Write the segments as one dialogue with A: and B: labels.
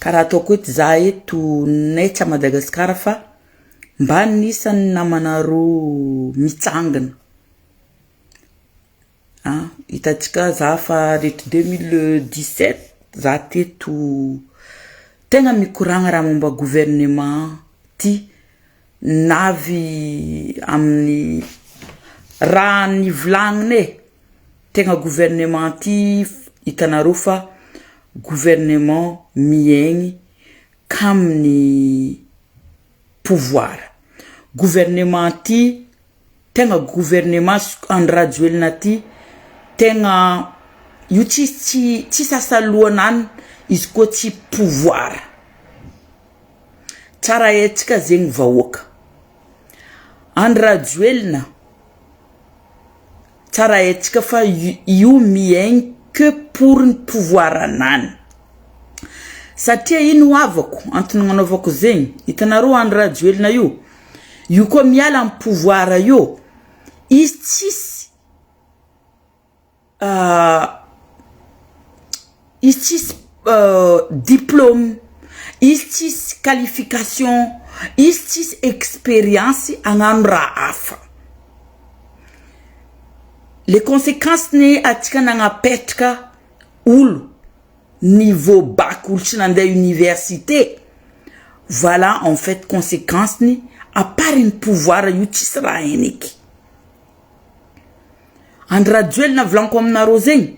A: Karaha ataoko eto za eto nay tsy à Madagascar fa mba anisan'ny namanareo mitsangana. A, hitantsika za fa reto 2017 za teto tegna mikoragna raha momba gouvernement ty navy amin'ny raha nivolagnina e, tegna gouvernement ty hitanareo fa gouvernement miaigny kamin'ny pouvoir, gouvernement ty tegna gouvernement Andry Rajoelina ty tegna io tsisy tsy tsisy asa lohanany izy koa tsy pouvoir, tsara haintsika zegny vahoaka, Andry Rajoelina tsara haintsika fa io miaigny que pour ny pouvoir anany, satria ino havako antony agnanaovako zegny, hitanareo Andry Rajoelina io, io koa miala amy pouvoir io, izy tsisy izy tsisy diplôme, izy tsisy qualification, izy tsisy expérience hagnano raha hafa, le conséquence-ny antsika nagnapetraka olo niveau bac olo tsy nandeha université, voilà en fait conséquence-ny à part ny pouvoir io tsisy raha hainy eky. Andry Rajoelina volaniko aminareo zegny,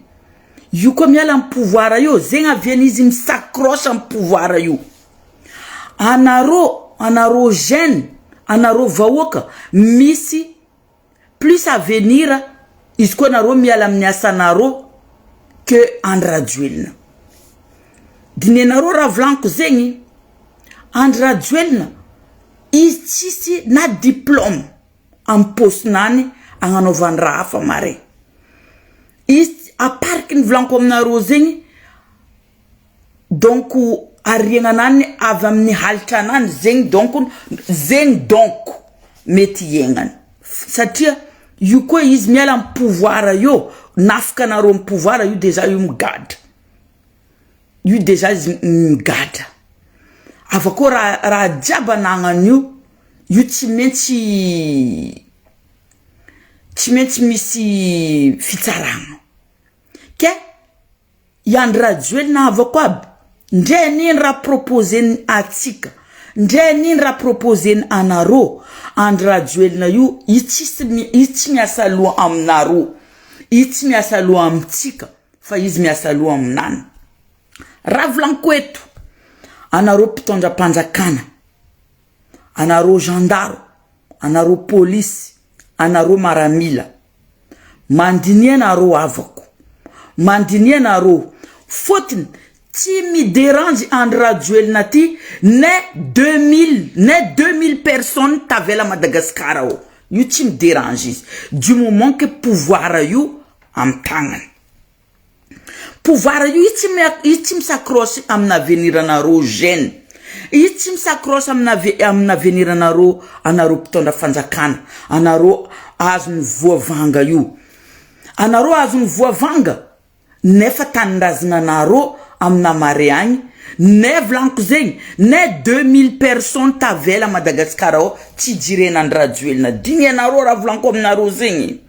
A: io koa miala amy pouvoir io, zegny avian'izy mi-s'accroche amy pouvoir io. Anareo, anareo jeune, anareo vahoaka misy plus avenir izy koa anareo miala amin'ny asanareo que Andry Rajoelina. Dinehinareo raha volaniko zegny, Andry Rajoelina izy tsisy na diplôme amy paosinany agnanaovany raha hafa mare. Izy à part ny volaniko aminareo zegny donc ariagnanany avy amin'ny halitranany zegny donc zegny donc mety hiaignany satria io koa izy miala amy pouvoir io nafaka anareo amy pouvoir io déjà io migadra, io déjà izy migadra, avy akeo raha raha jiaby anagnany io, io tsy maintsy tsy maintsy misy fitsaragna ke i Andry Rajoelina havako aby ndre n'ino raha proposeny atsika, ndre n'ino raha proposeny anareo, Andry Rajoelina io izy tsisy izy tsy miasa loha aminareo, izy tsy miasa loha amitsika fa izy miasa loha aminany. Raha volaniko eto, anareo mpitondra mpanjakana, anareo gendarme, anareo polisy, anareo maramila, mandinia nareo havako, mandinia nareo, fôtony tsy mi-derange Andry Rajoelina ty ne 2000 ne 2000 personnes tavela Madagasikara ao, io tsy mi-derange izy du moment que pouvoir io amy tagnany. Pouvoir io izy tsy izy tsy mi-s'accroche amin'ny avenir anareo jeune, izy tsy mi-s'accroche amin'ny ave- amin'ny avenir anareo anareo mpitondra fanjakana, anareo azon'ny voavanga io, anareo azon'ny voavanga nefa tanindrazana anareo amina mare agny ne volaniko zegny ne 2000 personnes tavela Madagasikara ao tsy jirena Andry Rajoelina, dinihanareo raha volaniko aminareo zegny,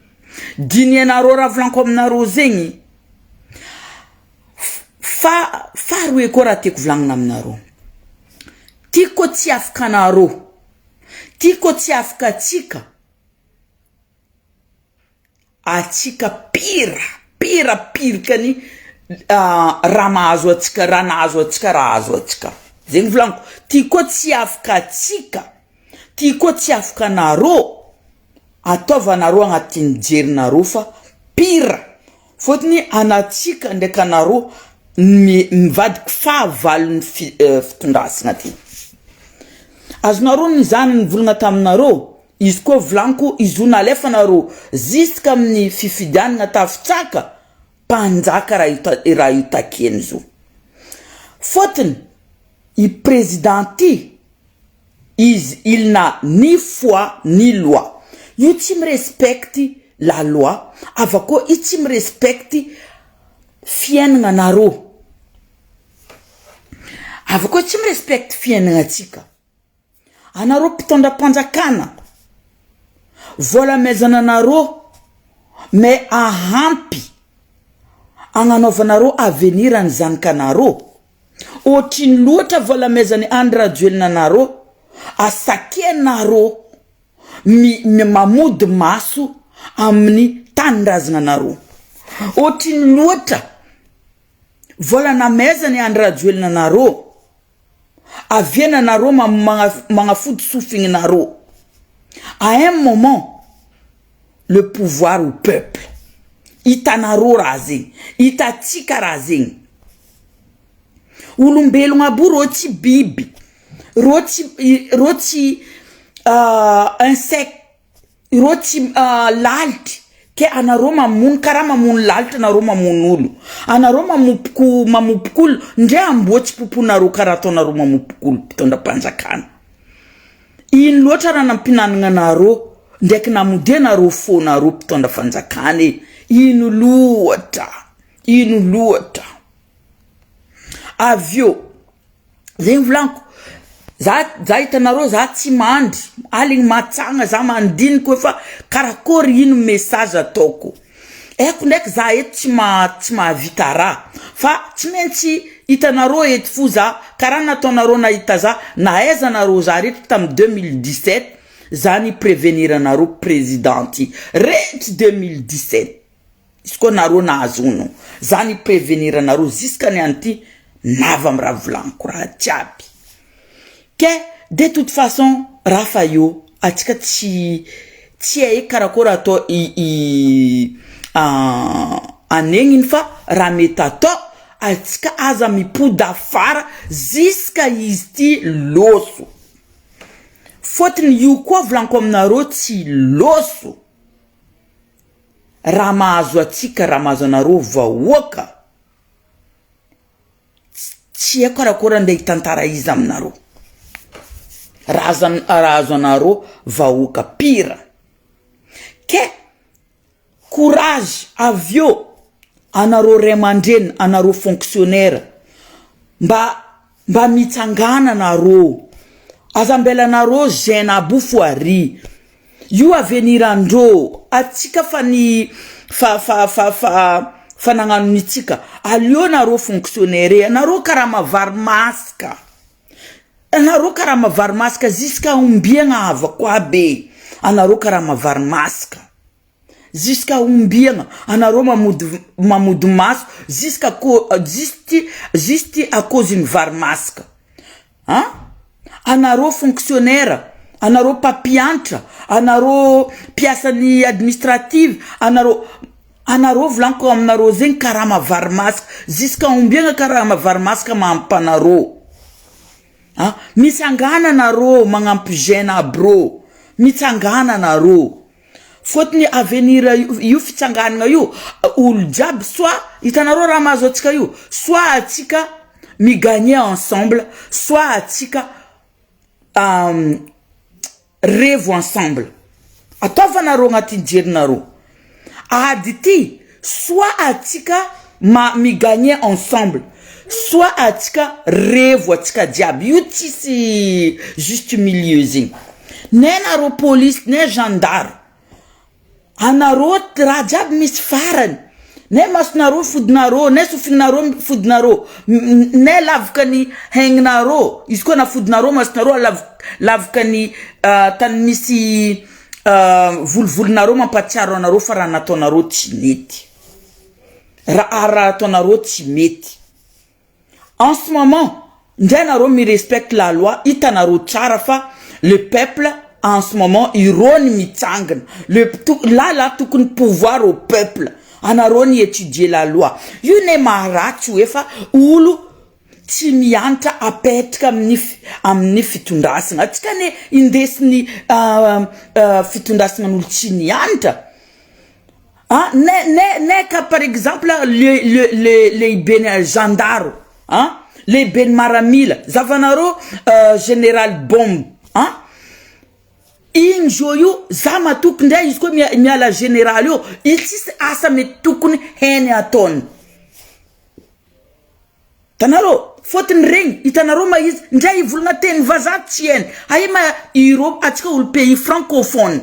A: dinihanareo raha volaniko aminareo zegny. Fa faharoe koa raha tiako volagnina aminareo, ty koa tsy afaka anareo, ty koa tsy afaka atsika, atsika pire, pire pire ny raha mahazo atsika, raha nahazo atsika, raha azo atsika, zegny volaniko, ty koa tsy afaka atsika, ty koa tsy afaka anareo, ataovanareo agnatin'ny jerinareo fa pire, fôtony anatsika ndraiky anareo mivadiky fahavalon'ny fitondrasana ty, azonareo ny zany nivolagna taminareo, izy koa volaniko izy io nalefanareo jusque amin'ny fifidianana tafitsaka mpanjaka raha io raha io takiany izy io, fôtony i président ty izy il n'a ni foi ni loi, io tsy mi-respecte la loi, avy akeo io tsy mi-respecte fiaignanareo. Avy koa tsy mi-respecte fiainagnantsika. Anareo mpitondra mpanjakana, vola amezana anareo mais ahampy agnanaovanareo avenir ny zanakanareo. Ohatrino loatra vola amezan'i Andry Rajoelina anareo, asakenareo mi mamody maso amin'ny tanindrazananareo. Ohatrino loatra vola namezan'i Andry Rajoelina anareo. Aviana nareo magnafody sofigny nareo à un moment le pouvoir au peuple hitanareo raha zegny hitatsika raha zegny olombelogno aby io reo tsy biby reo tsy reo tsy insecte. Ireo tsy lalitry ke anareo mamono karaha mamono lalitra anareo mamono olo anareo mamopoko mamopoko olo ndre amboa tsy poponareo karaha ataonareo mamopoko olo mpitondra mpanjakana ino loatra raha nampinanagna anareo ndraiky namodianareo fo nareo mpitondra fanjakana e ino loatra ino loatra avy eo Zegny volaniko, za za hitanareo za tsy mandry, aligny matsagna za mandiniky hoe fa karakôry ino message ataoko, haiko ndraiky za eto tsy ma- tsy mahavita raha fa tsy maintsy hitanareo eto fo za karaha nataonareo nahita za nahaizanareo za reto tamy 2017 za ni-prevenir anareo président ty reto 2017. Izy koa nareo nahazo ono za ni prevenir anareo jusqu'à niany ty nava am raha volaniko raha jiaby ke de toute façon raha fa eo atsika tsy tsy hay eky karakôry atao i anegniny fa raha mety atao atsika aza mipody afara jusqu'à izy ty lôso fôtony io koa volaniko aminareo tsy lôso. Raha mahazo atsika raha mahazo anareo vahoaka tsy haiko karakôry andeha hitantara iza aminareo raha azo raha azo anareo vahoaka pire ke courage avy eo anareo ray aman-dreny anareo fonctionnaire mba Mba mitsangàna narô, aza ambelanarô jeune aby io fo ary, io avenir andrô, atsika fa ny fa fa fa fa fa nagnano ny tsika, aleo narô fonctionnaire e, anarô karama vary masaka, anarô karama vary masaka jusqu'à ombiagna havako aby e, anarô karama vary masaka. Jusqu'à ombiagna anareo mamody mamody maso jusqu'à co juste juste à cause ny vary masaka an! Anareo fonctionnaire, anareo mpampianatra, anareo mpiasan'ny administrative, anareo anareo volaniko aminareo zegny karama vary masaka jusqu'à ombiagna karama vary masaka mampanareo an! Mitsangàna anareo magnampy jeune aby rô, mitsangàna anareo. Fôtony avenir io fitsanganana io olo jiaby soit hitanareo raha mahazo antsika io soit atsika mi gagner ensemble soit atsika revo ensemble ataovanareo agnatin'ny jerinareo ady ty soit atsika ma mi gagner ensemble soit atsika revo atsika jiaby io tsisy juste milieu zegny ne nareo polisy ne gendarme anareo raha jiaby misy farany ne masonareo fodinareo ne sofinareo fodinareo ne lavaka ny haigninareo izy koa nafodinareo masonareo lavaka ny tany misy volovolonareo mampatsiaro anareo fa raha nataonareo tsy nety raha raha ataonareo tsy mety en ce moment ndray nareo mi-respecte la loi hitanareo tsara fa le peuple en ce moment ireo ny mitsangana le là là tokony pouvoir au peuple anareo ny étudier la loi io ne maharatsy hoe fa olo tsy mianatra apetraka amin'ny amin'ny fitondrasana atsika ne indesiny fitondrasana n'olo tsy nianatra ah ne ne ne ka par exemple le le le lehibeny gendarme ah lehibeny maramila zavanareo général bombe ah igny zo io za matoky ndray izy koa miala général io izy tsisy asa mety tokony hainy ataony. Hitanareo? Fôtony regny hitanareo ma izy ndray hivolagna teny vazaha tsy hainy aia ma ireo atsika olo pays francophone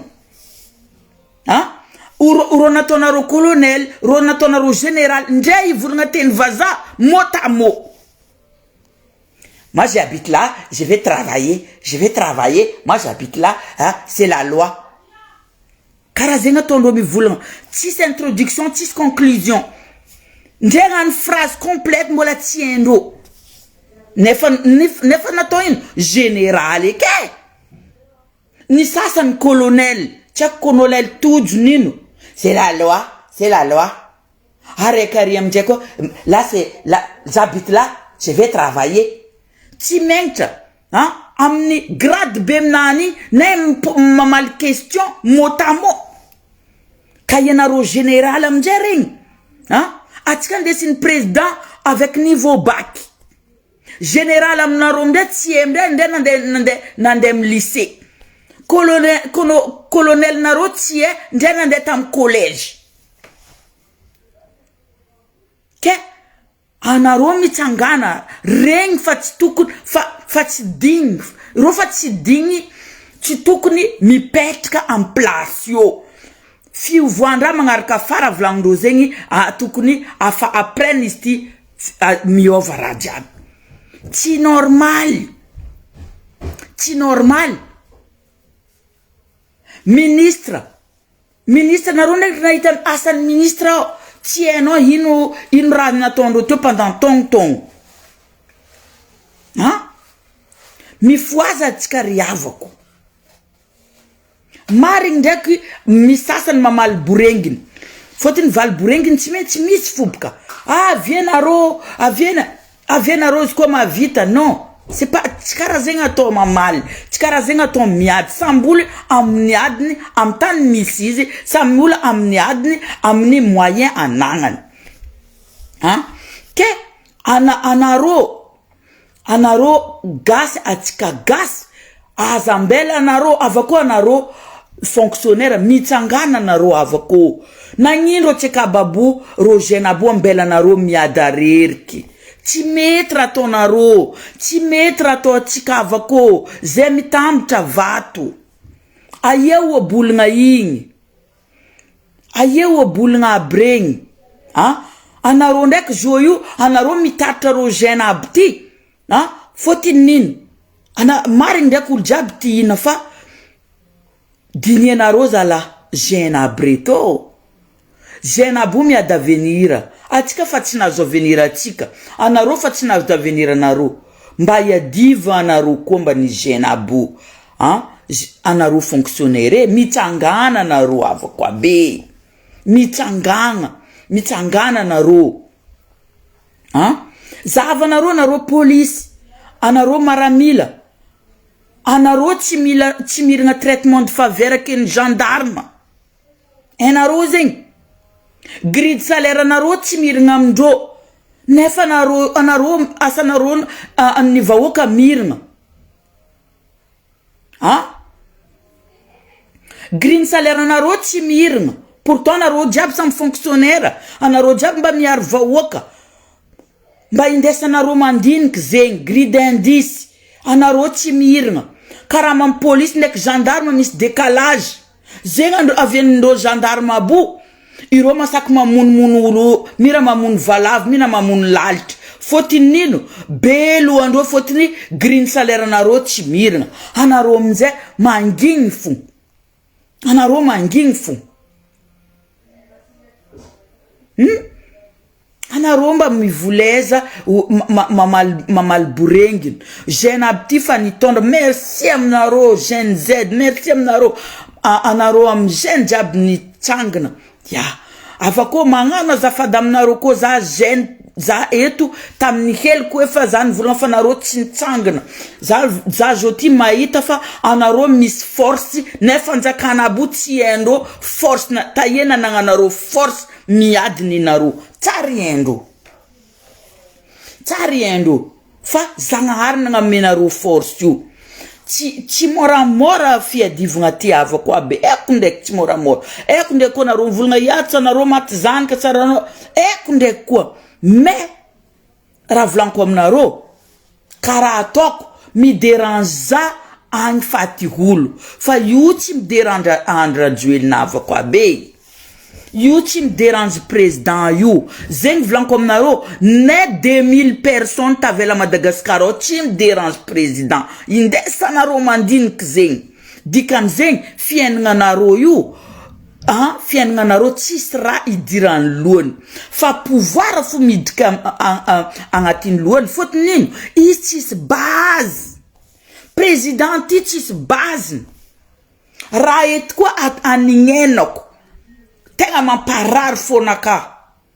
A: a ro ro nataonareo colonel ro nataonareo général ndray hivolagna teny vazaha mot à mot. Moi j'habite là, je vais travailler, je vais travailler, moi j'habite là, ah, c'est la loi. Karaha zegny ataondreo mivolagna, tsisy introduction, tsisy conclusion. Ndre hagnano phrase complète mbola tsy haindreo. Nefa nefa natao ino? Général eky e! Ny sasany colonel, tsy haiko colonel Tojo nino, c'est la loi, c'est la loi. Araiky ary amindray koa, là c'est là, j'habite là, je vais travailler. Tsy megnatra an, amin'ny grade be aminany igny, nay mamaly question mot à mot. Ka ianareo général amindray regny an, atsika andesin'ny président avec niveau bac. Général aminareo amindray tsy hay amindray ndray nandeha nandeha nandeha amy lycée. Colonel colonel nareo tsy hay ndray nandeha tamy collège. Ke anareo mitsangana regny fa tsy tokony fa fa tsy digny reo fa tsy digny tsy tokony mipetraka amy place io. Fiovoan-draha magnaraka afara volagnindreo zegny tokony afa après izy ty miôva raha jiaby. Tsy normal, tsy normal. Ministre, ministre nareo ndraiky nahita asan'ny ministre ao, tsy hainao ino ino raha nataondreo teo pendant taogno taogno. An! Mifohaza antsika ry havako. Marigny ndraiky misy sasany mamaly borenginy, fôtony valy borenginy tsy maintsy misy fo boka, avia narô, avia avia narô izy koa mahavita, non c'est pas tsy karaha zegny atao mamaly, tsy karaha zegny atao miady, samby olo amin'ny adiny amy tany misy izy, samy olo amin'ny adiny amin'ny moyen anagnany, an ke ana anarô Anareo gasy atsika gasy aza ambela anareo avakeo anareo fonctionnaire mitsangana anareo avakeo nagnino reo tsekababo reo jeune aby io ambela anareo miady areriky tsy mety raha ataonareo tsy mety raha atao atsika avakeo zay mitambatra vato aia ohabolagna igny. Aia ohabolagna aby regny a! Anareo ndraiky zo io anareo mitatitra reo jeune aby ty a! Fôtiny nino? Ana marigny ndraiky olo jiaby ty hihina fa dinihanareo zalah jeune aby reto ô! Jeune aby io miady avenir, atsika fa tsy nahazo avenir atsika, anareo fa tsy nahazo avenir anareo, mba iadiva anareo koa mba ny jeune aby io. An! Anareo fonctionnaire e! Mitsangàna anareo havako aby e! Mitsangàgna, mitsangàna anareo an! Zahavanareo anareo polisy, anareo maramila, anareo tsy mila tsy miragna traitement de faveur ke ny gendarme, hainareo zegny? Grille de salaire anareo tsy miragna amindreo, nefa anareo anareo asanareo ny vahoaka miragna. A! Grille salaire anareo tsy mirina, pourtant anareo jiaby samy fonctionnaire, anareo jiaby mba miaro vahoaka, mba indesanareo mandiniky zegny, grille d'indice, anareo tsy mirina, karaman'ny police ndraiky gendarme misy decalage. Zegny andro avian'ireo gendarme aby io, ireo masaky mamonomono olo, mira mamono valavo, mira mamono lalitra, fôtony nino? Be lohandreo fôtony grille salaire nareo tsy mirina, anareo aminjay mangigny fo, anareo mangigny fo, hum. Anareo mba mivoleza mamaly mamaly borengina jeune aby ty fa nitondra merci aminareo jeune Z merci aminareo anareo amy jeune jiaby nitsangana ya afa koa magnano azafady aminareo koa za jeune za eto tamin'ny heliko efa za nivolagna fa nareo tsy nitsangana za za zao ty mahita fa anareo misy force nefa fanjakana aby io tsy haindreo force na tahena anagnanareo force Miady ny nareo tsary haindreo tsary haindreo fa zagnahary nagname nareo force io tsy tsy moramora fiadivagna ty havako aby eko ndraiky tsy moramora eko ndraiky koa nareo mivolagna hiady sa nareo maty zanaka sa nareo eko ndraiky koa mais raha volaniko aminareo. Ka raha ataoko mi-derange za agny faty olo fa io tsy mi-derange Andry Rajoelina havako aby e! Io tsy mi-derange président io, zegny volaniko aminareo ne 2000 personnes tavela Madagascar ao tsy mi-derange président, indesanareo mandiniky zegny, dikan'izegny fiaignanareo io an fiaignanareo tsisy raha idiran'ny lohany fa pouvoir fo miditra agnatin'ny lohany fôtony ino izy tsisy base, président ty tsisy base-ny. Raha eto koa anignenako tegna mamparary fônakah,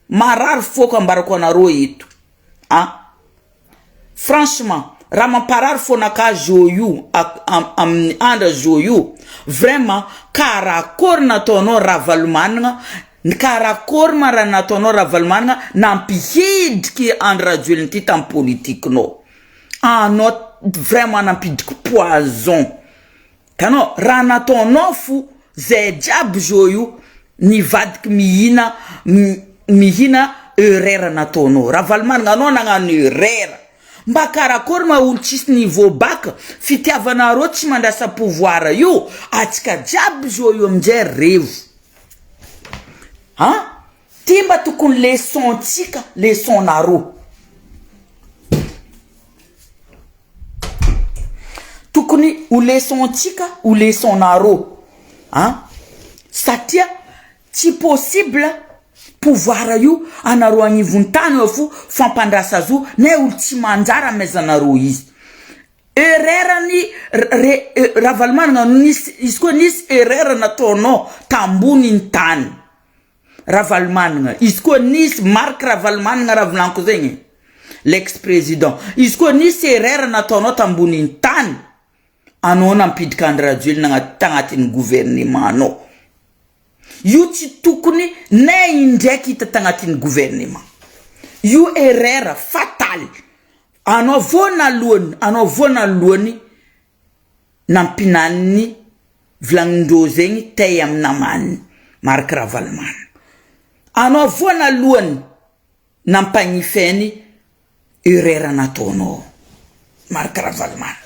A: marary fôko ambarako anareo eto a! Franchement raha mamparary fônakah zô io amin'ny andra zô io vraiment karakôry nataonao Ravalomanagna, karakôry ma raha nataonao Ravalomanagna nampihidriky Andry Rajoelina ty tamin'ny politikinao, anao vraiment nampidriky poison. Hitanao, raha nataonao fo zay jiaby zo io nivadiky mihina mihina erreur nataonao, Ravalomanana anao nagnano erreur, mba karakory ma olo tsisy niveau bac, fitiavanareo tsy mandrasa pouvoir io, atsika jiaby zo io amizay revo an, ty mba tokony leçon tsika leçon nareo. Tokony ho leçon tsika ho leçon nareo an! Satria tsy possible pouvoir io anareo agnivony tany eo fo fampandrasa zo ne olo tsy manjary amezanareo izy. Erreur ny re Ravalomanana nisy izy koa nisy erreur nataonao tamboniny tany. Ravalomanana, izy koa nisy, Marc Ravalomanana raha volaniko zegny e, l'ex président, izy koa nisy erreur nataonao tamboniny tany, anao nampiditra Andry Rajoelina agnaty tagnatin'ny gouvernement nao, io tsy tokony na indraiky hita tagnatin'ny gouvernement, io erreur fatale, anao voanalohany, anao voanalohany Nampinaniny vilagnin-drô zegny tay amy namany Marc Ravalomanana. Anao voanalohany nampagnifeny erreur nataonao Marc Ravalomanana.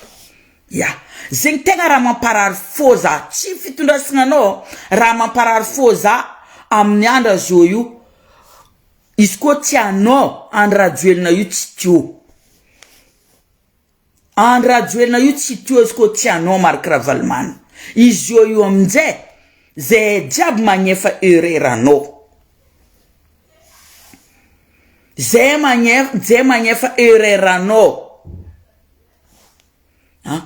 A: Ya, zegny tegna raha mamparary fô za, tsy fitondrasagna anao, raha mamparary fô za amin'ny andra zô io, izy koa tsy anao Andry Rajoelina io tsy teo. Andry Rajoelina io tsy toezy ko tsy anao Marc Ravalomanana. Izy io io aminjay zay jiaby magnefa erreur anao. Zay magnefa zay magnefa erreur anao. An!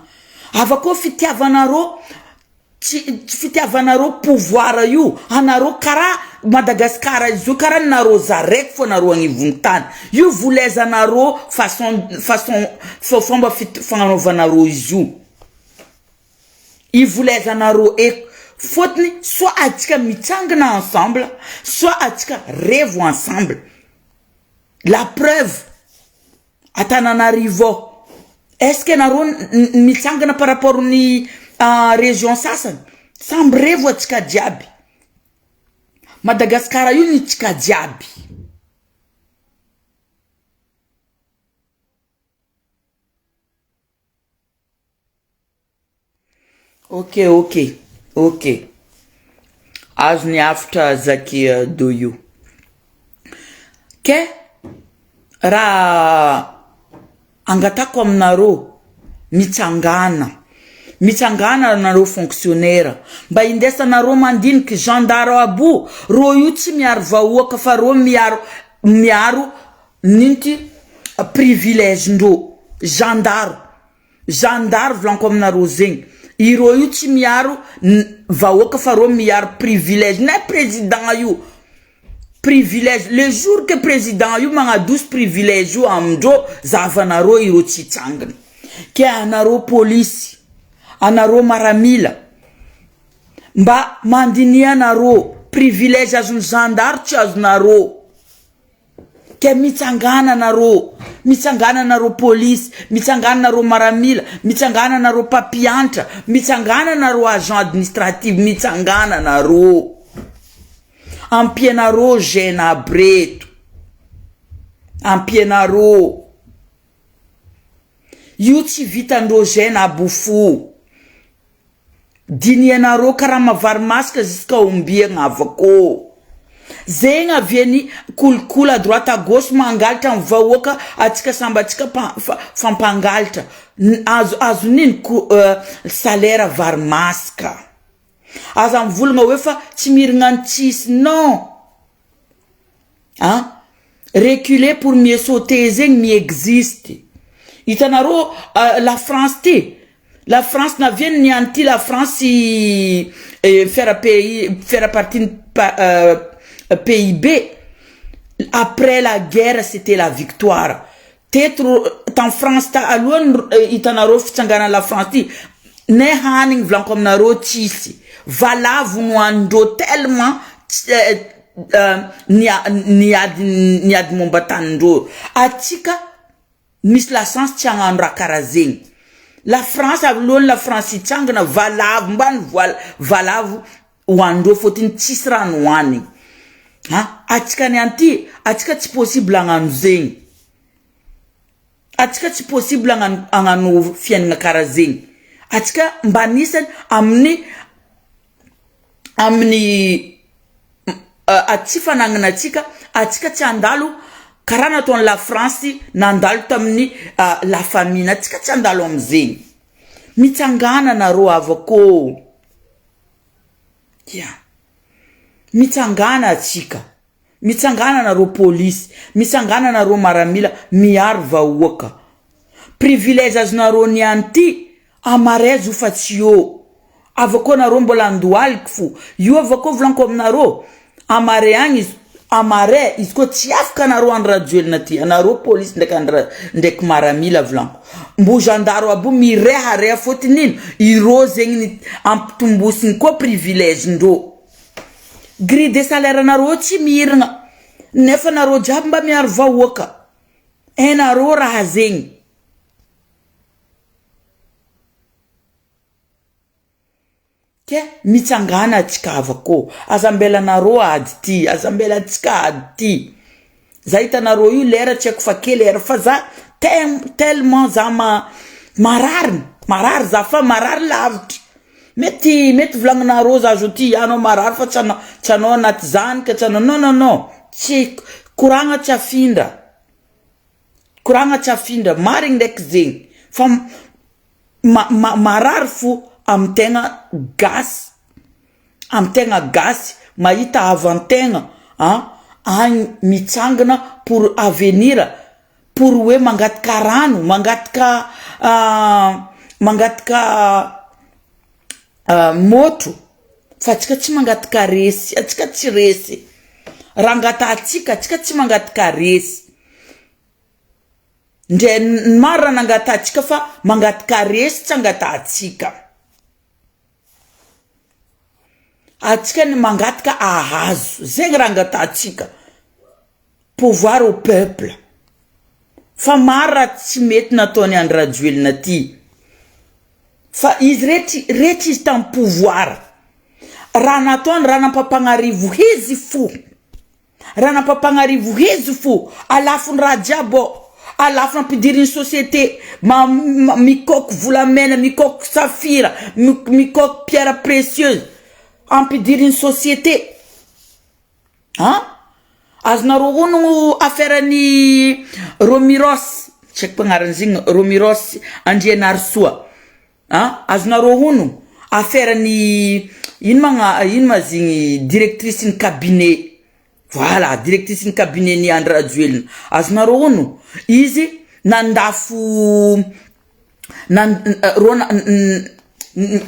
A: Avakeo fitiavanareo Tsy fitiavanareo pouvoir io anareo karaha Madagascar izy io karaha nareo zaraiky fô nareo agnivony tany io volezanareo façon façon fomba fagnanaovanareo izy io ivolezanareo eko fôtony soit atsika mitsangana ensemble soit atsika revo ensemble la preuve Antananarivo ao. Est ce que nareo mitsangana par rapport ny région sasany? Samby revo atsika jiaby. Madagascar io ny tsika jiaby. Ok ok ok azo ny hafitra Zaky do io ke raha angatako aminareo mitsangàna mitsangàna nareo fonctionnaire mba indesanareo mandiniky gendarme aby io reo io tsy miaro vahoaka fa reo miaro miaro n'ino ty privilège ndreo gendarme Zandary volaniko aminareo zegny, ireo io tsy miaro vahoaka fa reo miaro privilège na président io privilège le jour que président io magnadosy privilège io amindreo zahavanareo ireo tsy hitsangana ke anareo polisy anareo maramila mba mandiniha nareo privilège azon'ny zandary tsy azonareo. Ke mitsangàna nareo, mitsangàna nareo polisy, mitsangàna nareo maramila, mitsangàna nareo mpampiantra, mitsangàna nareo agent administrative, mitsangàna nareo. Ampianareo jeune aby reto. Ampianareo. Io tsy vitan-dreo jeune aby fo. Dinihanareo karama vary masaka jusqu'à ombiagna avako. Zegny aviany kolikoly à droite à gauche mangalatra ny vahoaka atsika samby atsika fa mpangalatra azo azon'ino ko salaire vary masaka. Aza mivolagna hoe fa tsy mirigna ny tsisy non. A! Reculer pour mieux sauter zegny mi-existe. Hitanareo la France ty, la France naviany niany ty la France faire pays faire partie ny PIB après la guerre c'était la victoire. Teto tam France ta alohany hitanareo fitsanganan'ny la France ty, ne hanigny volaniko aminareo tsisy, valavo nohanindreo tellement niady niady momba tanindreo, atsika misy la chance tsy hagnano raha karaha zegny, la France alohany la France hitsangana valavo mbany voal valavo hoanindreo fôtony tsisy raha nohanigny, a atsika niany ty atsika tsy possible hagnano zegny. Atsika tsy possible hagnano hagnano fiaignana karaha zegny, atsika mba anisany amin'ny amin'ny tsy fanagnana atsika, atsika tsy handalo karaha nataon'i la France nandalo tamin'ny la famine, atsika tsy handalo amizegny, mitsangàna nareo havako ô, ya, mitsangàna atsika. Mitsangàna nareo polisy, mitsangàna nareo maramila miaro vahoaka. Privilège azonareo niany ty amarezo fa tsy eo. Avakeo nareo mbola andohaliky fo. Io avakeo volaniko aminareo, amare agny izy, amare izy koa tsy afaka anareo Andry Rajoelina ty, anareo polisy ndraiky Andry ndraiky maramila volaniko. Mbo gendarme aby io mirehareha fôtony ino, ireo zegny ny ampitombosiny koa privilège ndreo. Grille de salaire nareo tsy mirina nefa nareo jiaby mba miaro vahoaka hainareo raha zegny. Ke mitsangana atsika havako aza ambelanareo ady ty aza ambelantsika ady ty za hitanareo io lera tsy haiko fa kely lera fa za tellement za marary marary za fa marary lavitra Mety mety volagninareo za zao ty anao marary fa tsy anao tsy anao anaty zany ka tsy anao non non non tsy koragna tsy afindra koragna tsy afindra marigny ndraiky zegny fa ma- ma- marary fo amy tegna gasy amy tegna gasy mahita havan-tegna an agny mitsangana pour avenir pour hoe mangataka rano, mangataka mangataka môtro fa antsika tsy mangataka resy, antsika tsy resy, raha angatahantsika antsika tsy mangataka resy, ndre maro raha nangatahantsika fa mangataka resy tsy angatahantsika. Antsika ny mangataka ahazo, zegny raha angatahantsika. Pouvoir au peuple. Fa maro raha tsy mety nataon'i Andry Rajoelina ty. Fa izy retry retry izy tamin'ny pouvoir. Raha nataony raha nampampagnarivo izy fo. Raha nampampagnarivo izy fo. Alafon'ny raha jiaby ao. Alafo nampidirin'ny société ma mikaoky volamena, mikaoky safira, mikaoky pierre précieuse. Ampidirin'ny société. An! Azonareo honogno affaire ny Romiros, tsy haiko agnarany zegny, Romiros Andrianarisoa, an! Azonareo honogno affaire ny ino ma ino ma zegny directrice ny cabinet, voilà directrice ny cabinet ny Andry Rajoelina, azonareo honogno izy nandafo nan rô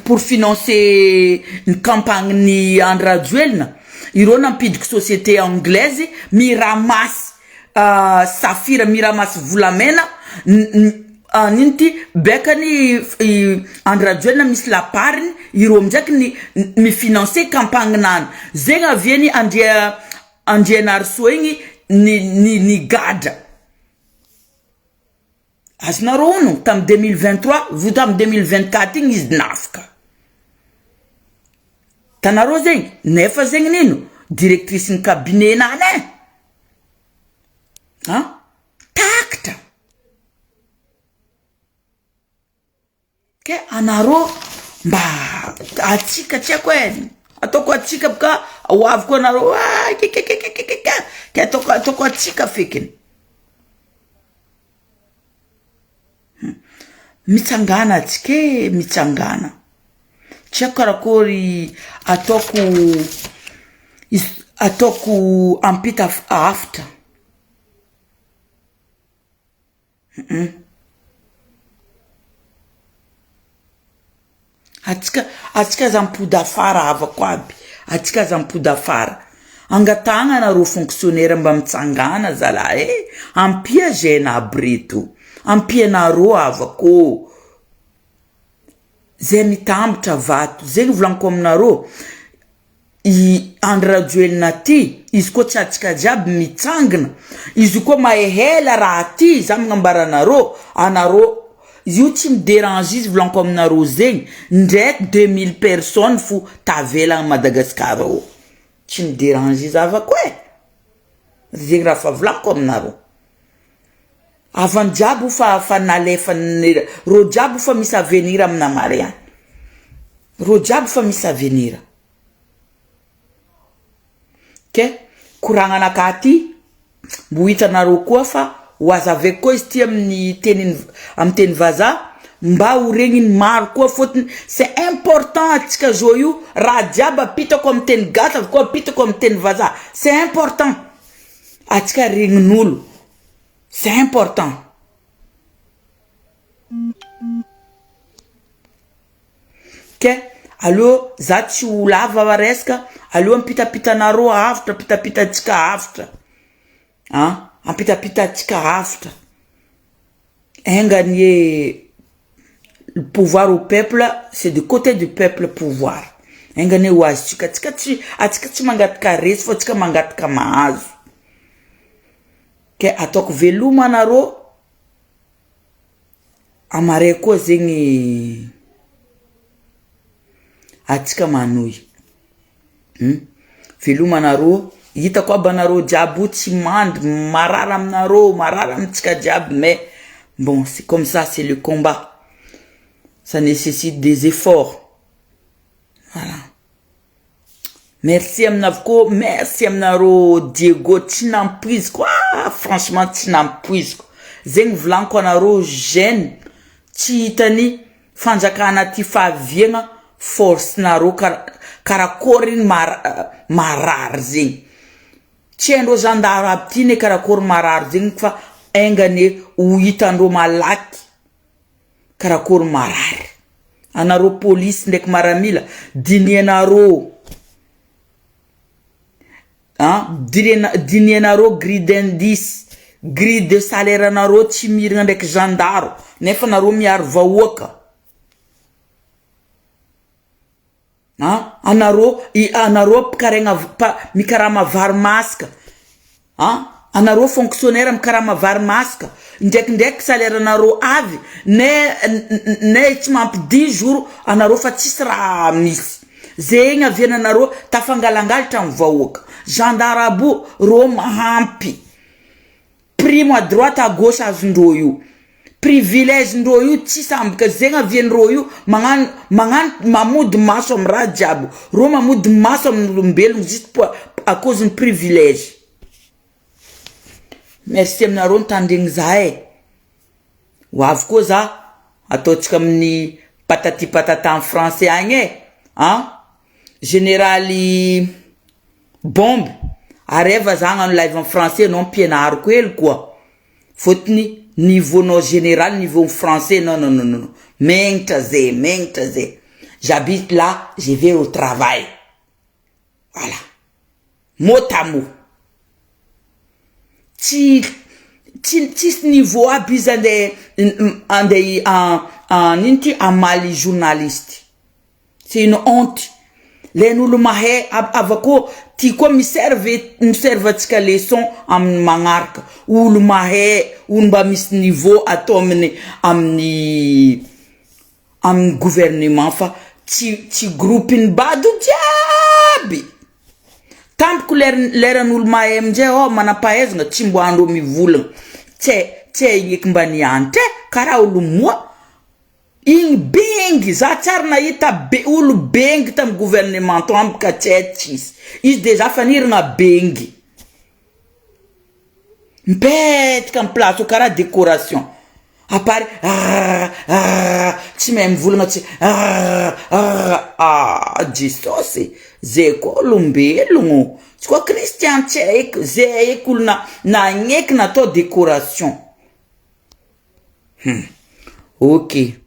A: pour financer ny campagne ny Andry Rajoelina, ireo nampidiko société anglaise mi-ramasse safira mi-ramasse volamena ino ty bekany i Andry Rajoelina misy lapariny ireo amindraiky ny mi-financer campagne nany zegny aviany Andria Andrianarisoa igny ny ny nigadra. Azonareo hono tamin'ny 2023 vo tamin'ny 2024 igny izy nafaka. Tanareo zegny nefa zegny nino directrice ny cabinet nany e. An takatra. Ke anareo mba atsika tsy haiko e, ataoko atsika boka ho avy koa anareo ah kikikikikika ke ataoko ataoko atsika fekiny. Mitsangàna atsika e, mitsangàna. Tsy haiko karakôry ataoko ataoko ampita hafatra. Atsika atsika aza mipody afara havako aby, atsika aza mipody afara. Angatahagna anareo fonctionnaire mba mitsangàna zalahy e, ampia jeune aby reto, ampianareo havako ô. Zay mitambatra vato, zegny volagniko aminareo. I Andry Rajoelina ty, izy koa tsy atsika jiaby mitsangina, izy io koa mahehela raha ty, za magnambara anareo, anareo io tsy mi derange izy volaniko aminareo zegny, ndraiky 2000 personnes fo tavela à Madagascar ao, tsy mi derange izy havako e, zegny raha fa volaniko aminareo, havany jiaby io fa fa nalefany, reo jiaby io fa misy avenir amina mare agny. Reo jiaby fa misy avenir. Ke koragnanakahy ty mbo hitanareo koa fa ho azavaiko koa izy ty amin'ny teny amin'ny teny vazaha mba ho regniny maro koa fôtony c'est important antsika zao io raha jiaby apitako amin'ny teny gasy avy koa apitako amin'ny teny vazaha c'est important antsika regnin'olo c'est important. Ke aleo za tsy ho lava resaka, aleo ampitapitanareo avotra, ampitapitantsika avotra an, ampitapitantsika avotra, enga anie le pouvoir au peuple, c'est du coté du peuple pouvoir, enga anie ho azontsika, antsika tsy antsika tsy mangataka resy fa antsika mangataka mahazo, ke ataoko veloma anareo. Amaray koa zegny atsika manohy hum, veloma anareo, hitako aby anareo jiaby io tsy mandry, marary aminareo, marary amintsika jiaby mais bon c'est comme ça c'est le combat, ça necessite des efforts, voilà. Merci amina avokoa, merci aminareo Diego tsy nampoiziko ah franchement tsy nampoiziko, zegny volaniko anareo jeune tsy hitany fanjakana ty fahaviagna force nareo kara karakôry marary zegny, tsy haindreo zandary aby ty ne karakôry marary zegny fa enga anie ho hitandreo malaky. Karakory marary. Anareo polisy ndraiky maramila dinihanareo an, dinihanareo grille d'indice, grille de salaire anareo tsy mirina ndraiky zandaro nefa nareo miaro vahoaka. An, anareo anareo mpikaraigna mikarama vary masaka an, anareo fonctionnaire mikarama vary masaka, ndraikindraiky salaire nareo avy ne ne tsy mampy dix jours anareo fa tsisy raha misy, zegny aviananareo tafangalangalatra ny vahoaka, gendarme aby io reo mahampy. Prime à droite à gauche azondreo io. Privilège ndreo io tsisy ambika zegny aviandreo io magnano magnano mamody maso amy raha jiaby reo mamody maso amin'olombelogno juste pour à cause ny privilège. Merci aminareo nitandregny za e. Ho avy koa za ataontsika amin'ny patati patata en français agny e an. Generaly Bombe, areva za hagnano live en français anao ampianariko hely koa, fôtony niveau nao général niveau ny français non non non non megnitra zay megnitra zay, j'habite là je vais au travail, voilà mot à mot, tsy tsy tsisy niveau aby izy andeha andeha ino ty hamaly journaliste. C'est une honte. Len'olo mahay avy koa ty koa mi-serve mi-serve antsika leçon amin'ny magnaraka. Olo mahay, olo mba misy niveau atao amin'ny amin'ny amin'ny gouvernement fa tsy tsy groupe-n'ny bado jiaby. Tampoko ler- leran'olo mahay aminjay ao manam-pahaizana tsy mbo andreo mivolagna. Tsy hay tsy hay eky mba nianatra e, karaha olo moa. Igny be. Bengy za tsary nahita be olo bengy tamy gouvernement to amboka tsy hay tsisy izy deja fa nirina bengy mipetraka amy place io karaha décoration apary tsy mahay mivolagna tsy ah Jesosy, zay koa olombelogno tsy koa kristian, tsy haiko zay eky olona nagneky natao décoration. Ok.